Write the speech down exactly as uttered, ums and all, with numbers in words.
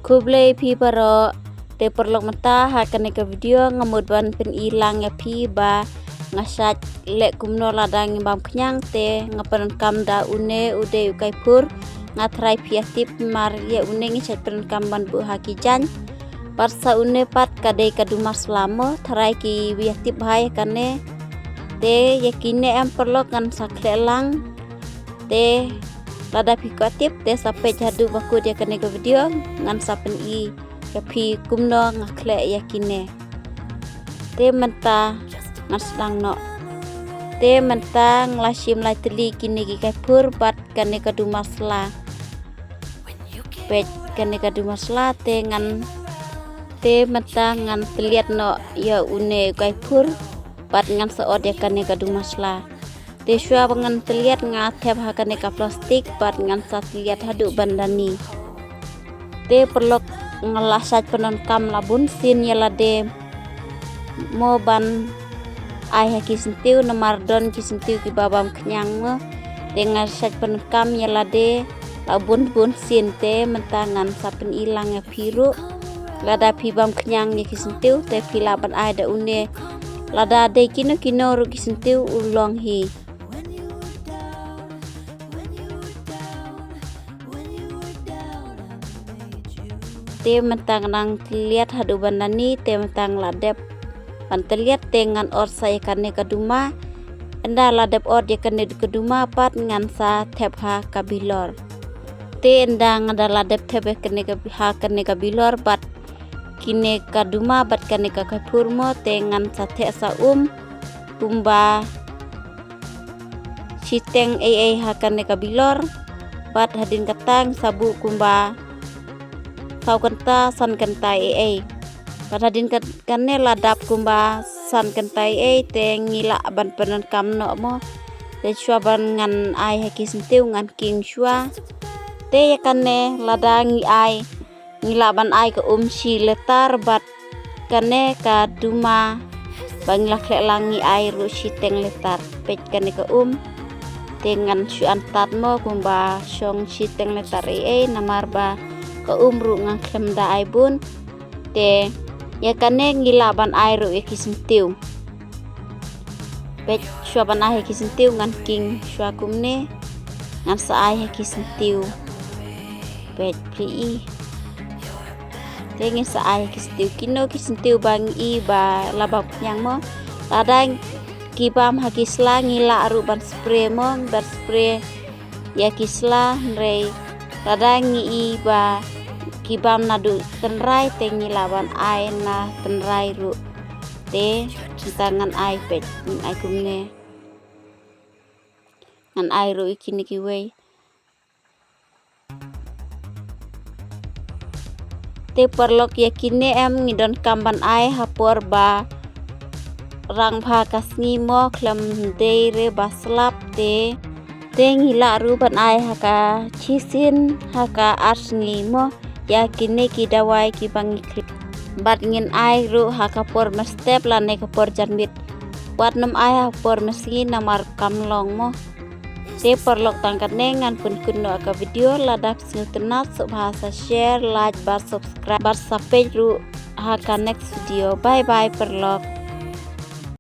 Khublei phi baroh. Te paralok mynta ha kane ka video nga mut ban pyni lang ïa phi ba nga shait leh kumno lada ngi bam khñiang te nga pyndonkam da une u dei u kaiphur. Nga tharai phi ïa tip namar ïa une ngi shait pyndonkam ban buh ha ki jaiñ. Bad sa une pat ka dei ka duma sla mo, tharai ki ïa tip bha ïa kane. Te ïa kine em paralok ngan sa khleh lang. Te lada phi kwah tip te sa peit haduh ba kut ïa kane ka video ngan sa pyni ïa phi kumno nga khleh ïa kine. Te mynta ngan sdang noh. Te mynta nga la shim lai tylli kine ki kaiphur bad kane ka duma sla. Peit kane ka duma sla te ngan, te mynta ngan tylliat noh ïa une u kaiphur bad ngan sa ot ïa kane ka duma sla. Te shuwa ba ngan tylliat nga thep ha kane ka plastik bad ngan sa tylliat haduh ban dani. Te paralok nga la shait pyndonkam la bun sien ïa lade mo ban ai ha ki syntiew namar don ki syntiew kiba bam khñiang mo. Te nga shait pyndonkam ïa lade la bun bun sien te mynta ngan sa pyni lang ïa phi ruh. Lada phi bam khñiang ïa ki syntiew te phi lah ban ai da une. Lada dei kino kino ruh ki syntiew u long hi. Te mynta nga dang tylliat haduh ban dani te mynta nga la dep ban tylliat te ngan ot sa ïa kane ka duma. Ynda la dep ot ïa kane ka duma pat ngan sa thep ha ka bilor. Te ynda nga da la dep thep ïa kane ka, ha kane ka bilor bad kine ka duma bad kane ka kaiphur mo te ngan sa theh sa um kumba shiteng ei ei ha kane ka bilor. Bad hadien kata ngan sa buh kumba saw kynta san kynta ei ei. Bad hadien ka, kane la dap kumba san kynta ei ei te ngi lah ban pyndonkam noh mo. Te shuwa ban ngan ai ha ki syntiew ngan king shuwa. Te ïa kane lada ngi ai ngi lah ban ai ka um shi litar bad kane ka duma ba ngi la khleh lang ngi ai ruh shiteng litar. Peit kane ka um. Te ngan shu antad mo kumba shong shiteng litar ei ei namar ba ka um ruh ngan khlem da ai bun. Te ïa kane ngi lah ban ai ruh ïa ki syntiew. Peit shuwa ban ai ha ki syntiew ngan king shuwa kumne. Ngan sa ai ha ki syntiew. Peit phi i. Te ngin sa ai ha ki syntiew kino ki syntiew ba ngi i ba la bam khñiang mo. Lada ki bam ha ki sla ngi lah ruh ban spray mo, ban spray ïa ki sla hynrei lada ngi i ba ki bam naduh tynrai te ngi lah ban ai na tynrai ruh. Te mynta ngan ai peit, ngan ai kumne. Ngan ai ruh ïa kine kiwei. Te paralok ïa kine em ngi donkam ban ai ha por ba rang bha ka sngi mo khlem dei re ba slap te. Te ngi lah ruh ban ai ha ka shisien ha ka ar sngi mo ïa kine ki dawai kiba ngi khleh. Bad ngin ai ruh ha ka por mynstep lane ka por janmiet. Wat nym ai ha por mynsngi namar kam long mo. Te paralok tang katne ngan pynkut noh ka video, lada phi sngewtynnat sngewbha sa share, like bad subscribe bad sa peit ruh ha ka next video. Bye bye paralok.